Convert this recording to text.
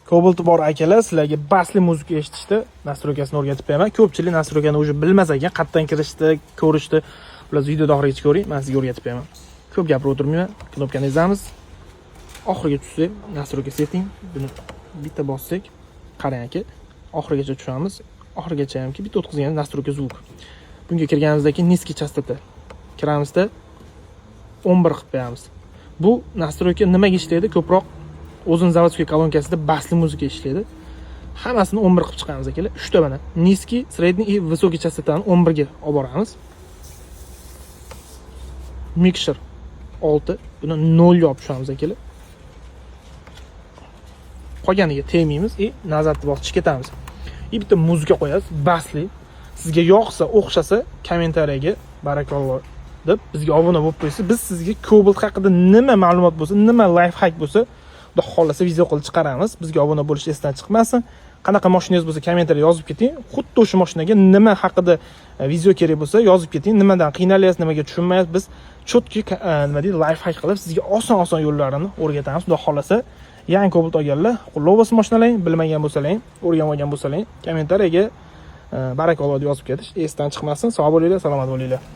Cobalt bor akalar, sizlarga басли muzika eshitishda настройка sini o'rgatib beraman. Ko'pchilik настройка ni уже bilmas ekan, qayerdan kirishdi, ko'rishdi. Ular videoda oxirigacha ko'ring, men sizga o'rgatib beraman. Ko'p gapirib o'tirmayman. Knopkani ezamiz. Oxiriga tushsak, настройка setting, buni bitta bossak, qarang aka, oxirigacha tushamiz. Oxirigacha hamki bitta o'tkazgan настройка звук. Bunga kirganimizdan keyin низкий частота kiramizda, 11 qilib qo'yamiz. Bu настройка nimaga ishlaydi? Ko'proq o'zini заводской kolonkasida басли muzika ishlaydi. Hammasini 11 qilib chiqamiz, akalar. 3 ta mana низкий, средний и высокий частота ni 11 ga olib boramiz. Mixer 6, buni 0 ga olib tushamiz, akalar. Qolganiga tegmaymiz и назад bosib ketamiz. И bitta muzika qo'yasiz, басли. Sizga yoqsa, o'xshasa, kommentariyaga barakalloh deb bizga obuna bo'lib qo'ysangiz, biz sizga Cobalt haqida nima ma'lumot bo'lsa, nima лайфхак bo'lsa, xudo xohlasa, video qilib chiqaramiz. Bizga obuna bo'lish esdan chiqmasin. Qanaqa mashinangiz bo'lsa, kommentariya yozib keting. Xuddi o'sha mashinaga nima haqida video kerak bo'lsa, yozib keting. Nimadan qiynalyapsiz, nimaga tushunmayapsiz, biz четкий, nima deydi, лайфхак qilib sizga oson-oson yo'llarini o'rgatamiz. Xudo xohlasa, yangi Cobalt olganlar, qutlug' bo'lsin mashinalang, bilmagan bo'lsalang, o'rganib olgan bo'lsalang, kommentariyaga barakalloh deb yozib ketish esdan chiqmasin. Sog' bo'linglar, salomat bo'linglar.